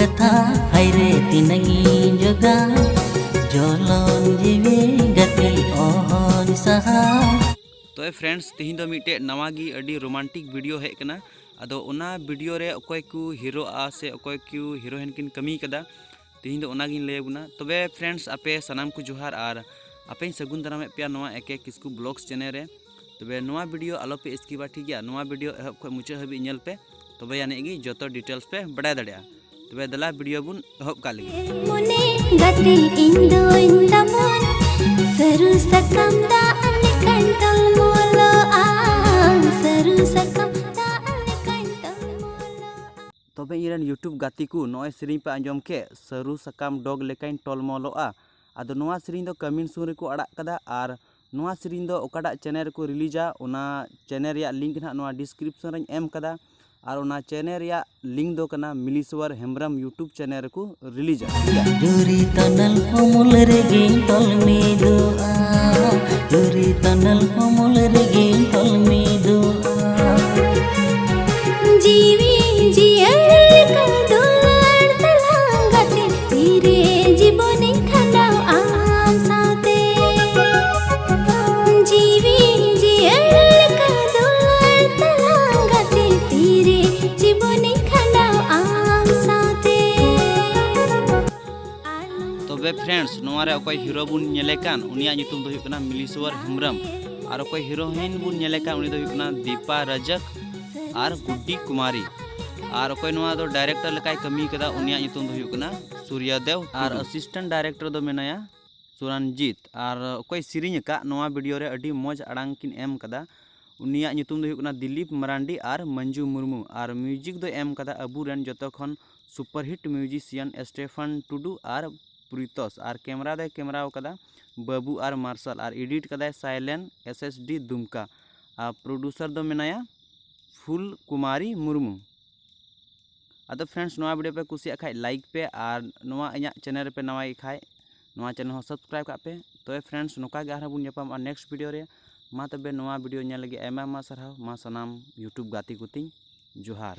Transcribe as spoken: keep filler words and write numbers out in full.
ᱠᱟᱛᱷᱟ ᱦᱟᱭᱨᱮ ᱛᱤᱱᱟᱹᱝ ᱤᱧ ᱡᱚᱜᱟ, ᱡᱚᱞᱚᱱ ᱡᱤᱣᱤ ᱜᱟᱛᱮ ᱚᱦᱚᱧ ᱥᱟᱦᱟ᱾ ᱛᱚᱵᱮ friends, ᱛᱤᱦᱤᱧ ᱫᱚ ᱢᱤᱫᱴᱮᱡ ᱱᱟᱣᱟ ᱜᱮ ᱟᱹᱰᱤ romantic video ᱦᱮᱡ ᱠᱟᱱᱟ᱾ ᱟᱫᱚ ᱚᱱᱟ video ᱨᱮ ᱚᱠᱚᱭ ᱠᱚ ᱦᱤᱨᱳᱜᱼᱟ ᱥᱮ ᱚᱠᱚᱭ ᱠᱚ heroine ᱠᱤᱱ ᱠᱟᱹᱢᱤ ᱠᱟᱫᱟ, ᱛᱤᱦᱤᱧ ᱫᱚ ᱚᱱᱟᱜᱤᱧ ᱞᱟᱹᱭ ᱟᱵᱚᱱᱟ᱾ ᱛᱚᱵᱮ friends, ᱟᱯᱮ ᱥᱟᱱᱟᱢ ᱠᱚ ᱡᱚᱦᱟᱨ, ᱟᱨ ᱟᱯᱮᱧ ᱥᱟᱹᱜᱩᱱ ᱫᱟᱨᱟᱢᱮᱫ ᱯᱮᱭᱟ ᱱᱚᱣᱟ ᱮᱠᱮ ᱠᱤᱥᱠᱩ vlogs channel ᱨᱮ᱾ ᱛᱚᱵᱮ ᱱᱚᱣᱟ video ᱟᱞᱚᱯᱮ skipᱟ, ᱴᱷᱤᱠ ᱜᱮᱭᱟ? ᱱᱚᱣᱟ video ᱮᱦᱚᱵ ᱠᱷᱚᱱ ᱢᱩᱪᱟᱹᱫ ᱦᱟᱹᱵᱤᱡ ᱧᱮᱞ ᱯᱮ, ᱛᱚᱵᱮ ᱟᱹᱱᱤᱡ ᱜᱮ ᱡᱚᱛᱚ details ᱯᱮ ᱵᱟᱰᱟᱭ ᱫᱟᱲᱮᱭᱟᱜᱼᱟ᱾ ᱛᱚᱵᱮ ᱫᱮᱞᱟ video ᱵᱚᱱ ᱮᱦᱚᱵ ᱠᱟᱜ ᱞᱮᱜᱮ᱾ ᱢᱚᱱᱮ ᱜᱟᱛᱮ ᱤᱧ ᱫᱚᱧ ᱫᱟᱢᱚᱱ, ᱥᱟᱹᱨᱩ ᱥᱟᱠᱟᱢ ᱫᱟᱜ ᱞᱮᱠᱟᱧ ᱴᱚᱞᱢᱚᱞᱚᱜᱼᱟ, ᱥᱟᱹᱨᱩ ᱥᱟᱠᱟᱢ ᱫᱟᱜ ᱞᱮᱠᱟᱧ ᱴᱚᱞᱢᱚᱞᱚᱜᱼᱟ᱾ ᱛᱚᱵᱮ ᱤᱧᱨᱮᱱ YouTube ᱜᱟᱛᱮ ᱠᱚ, ᱱᱚᱜᱼᱚᱭ ᱥᱮᱨᱮᱧ ᱯᱮ ᱟᱸᱡᱚᱢ ᱠᱮᱫ, ᱥᱟᱹᱨᱩ ᱥᱟᱠᱟᱢ ᱰᱚᱜᱽ ᱞᱮᱠᱟᱧ ᱴᱚᱞᱢᱚᱞᱚᱜᱼᱟ᱾ ᱟᱫᱚ ᱱᱚᱣᱟ ᱥᱮᱨᱮᱧ ᱫᱚ coming soon ᱨᱮᱠᱚ ᱟᱲᱟᱜ ᱠᱟᱫᱟ, ᱟᱨ ᱱᱚᱣᱟ ᱥᱮᱨᱮᱧ ᱫᱚ ᱚᱠᱟᱴᱟᱜ channel ᱨᱮᱠᱚ releaseᱟ, ᱚᱱᱟ channel ᱨᱮᱭᱟᱜ link ᱱᱟᱦᱟᱜ ᱱᱚᱣᱟ description ᱨᱮᱧ ᱮᱢ ᱠᱟᱫᱟ, ᱟᱨ ᱚᱱᱟ channel ᱨᱮᱭᱟᱜ link ᱫᱚ ᱠᱟᱱᱟ ᱢᱤᱞᱤᱥᱣᱚᱨ ᱦᱮᱢᱵᱨᱚᱢ YouTube channel ᱨᱮᱠᱚ releaseᱟ, ᱴᱷᱤᱠ ᱜᱮᱭᱟ? ᱡᱩᱨᱤ ᱛᱟᱱᱟᱞ ᱩᱢᱩᱞ ᱨᱮᱜᱮᱧ ᱛᱚᱞ ᱢᱤᱫᱚᱜᱼᱟ, ᱡᱩᱨᱤ ᱛᱟᱱᱟᱞ ᱩᱢᱩᱞ ᱨᱮᱜᱮᱧ ᱛᱚᱞ ᱢᱤᱫᱚᱜᱼᱟ᱾ ᱡᱤᱣᱤ ᱡᱤᱭᱟᱹᱲ ᱞᱮᱠᱟ ᱫᱩᱞᱟᱹᱲ ᱛᱟᱞᱟᱝ ᱜᱟᱛᱮ, ᱛᱤᱨᱮ ᱡᱤᱵᱚᱱᱤᱧ ᱠᱷᱟᱸᱰᱟᱣ ᱟᱢ ᱥᱟᱶᱛᱮ᱾ ᱡᱤᱣᱤ ᱡᱤᱭᱟᱹᱲ ᱞᱮᱠᱟ ᱫᱩᱞᱟᱹᱲ ᱛᱟᱞᱟᱝ ᱜᱟᱛᱮ, ᱛᱤᱨᱮ ᱡᱤᱵᱚᱱᱤᱧ ᱠᱷᱟᱸᱰᱟᱣ ᱟᱢ ᱥᱟᱶᱛᱮ᱾ ᱛᱚᱵᱮ friends, ᱱᱚᱣᱟ ᱨᱮ ᱚᱠᱚᱭ hero ᱵᱚᱱ ᱧᱮᱞᱮ ᱠᱟᱱ, ᱩᱱᱤᱭᱟᱜ ᱧᱩᱛᱩᱢ ᱫᱚ ᱦᱩᱭᱩᱜ ᱠᱟᱱᱟ ᱢᱤᱞᱤᱥᱣᱚᱨ ᱦᱮᱢᱵᱨᱚᱢ, ᱟᱨ ᱚᱠᱚᱭ heroine ᱵᱚᱱ ᱧᱮᱞᱮ ᱠᱟᱱ, ᱩᱱᱤ ᱫᱚ ᱦᱩᱭᱩᱜ ᱠᱟᱱᱟ ᱫᱤᱯᱟ ᱨᱟᱡᱟᱠ ᱟᱨ ᱜᱩᱰᱰᱤ ᱠᱩᱢᱟᱨᱤ᱾ ᱟᱨ ᱚᱠᱚᱭ ᱱᱚᱣᱟ ᱫᱚ director ᱞᱮᱠᱟᱭ ᱠᱟᱹᱢᱤ ᱠᱟᱫᱟ, ᱩᱱᱤᱭᱟᱜ ᱧᱩᱛᱩᱢ ᱫᱚ ᱦᱩᱭᱩᱜ ᱠᱟᱱᱟ ᱥᱩᱨᱭᱟᱫᱮᱣ, ᱟᱨ ᱴᱩᱰᱩ᱾ Assistant director ᱫᱚ ᱢᱮᱱᱟᱭᱟ ᱥᱩᱨᱟᱱᱡᱤᱛ, ᱟᱨ ᱚᱠᱚᱭ ᱥᱮᱨᱮᱧ ᱟᱠᱟᱫ, ᱱᱚᱣᱟ video ᱨᱮ ᱟᱹᱰᱤ ᱢᱚᱡᱽ ᱟᱲᱟᱝ ᱠᱤᱱ ᱮᱢ ᱠᱟᱫᱟ, ᱩᱱᱤᱭᱟᱜ ᱧᱩᱛᱩᱢ ᱫᱚ ᱦᱩᱭᱩᱜ ᱠᱟᱱᱟ ᱫᱤᱞᱤᱯ ᱢᱟᱨᱟᱱᱰᱤ ᱟᱨ ᱢᱚᱧᱡᱩ ᱢᱩᱨᱢᱩ, ᱟᱨ music ᱫᱚ ᱮᱢ ᱠᱟᱫᱟ ᱟᱵᱚᱨᱮᱱ ᱡᱚᱛᱚ ᱠᱷᱚᱱ superhit musician ᱥᱴᱮᱯᱷᱟᱱ ᱴᱩᱰᱩ ᱟᱨ ᱯᱨᱤᱛᱚᱥ, ᱟᱨ camera ᱫᱚᱭ camera ᱟᱠᱟᱫᱟ ᱵᱟᱹᱵᱩ ᱟᱨ ᱢᱟᱨᱥᱟᱞ, ᱟᱨ edit ᱠᱟᱫᱟᱭ silent S S D ᱫᱩᱢᱠᱟ, ᱟᱨ producer ᱫᱚ ᱢᱮᱱᱟᱭᱟ ᱯᱷᱩᱞ ᱠᱩᱢᱟᱨᱤ ᱢᱩᱨᱢᱩ᱾ ᱟᱫᱚ friends, ᱱᱚᱣᱟ video ᱯᱮ ᱠᱩᱥᱤᱭᱟᱜ ᱠᱷᱟᱡ like ᱯᱮ, ᱟᱨ ᱱᱚᱣᱟ ᱤᱧᱟᱹᱜ channel ᱨᱮᱯᱮ ᱱᱟᱣᱟ ᱜᱮ ᱠᱷᱟᱡ ᱱᱚᱣᱟ channel ᱦᱚᱸ subscribe ᱠᱟᱜ ᱯᱮ᱾ ᱛᱚᱵᱮ friends, ᱱᱚᱝᱠᱟ ᱜᱮ ᱟᱨᱦᱚᱸ ᱵᱚᱱ ᱧᱟᱯᱟᱢᱚᱜᱼᱟ next video ᱨᱮ᱾ ᱢᱟ ᱛᱚᱵᱮ ᱱᱚᱣᱟ video ᱧᱮᱞ ᱞᱟᱹᱜᱤᱫ ᱟᱭᱢᱟ ᱟᱭᱢᱟ ᱥᱟᱨᱦᱟᱣ᱾ ᱢᱟ ᱥᱟᱱᱟᱢ YouTube ᱜᱟᱛᱮ ᱠᱚᱛᱤᱧ ᱡᱚᱦᱟᱨ᱾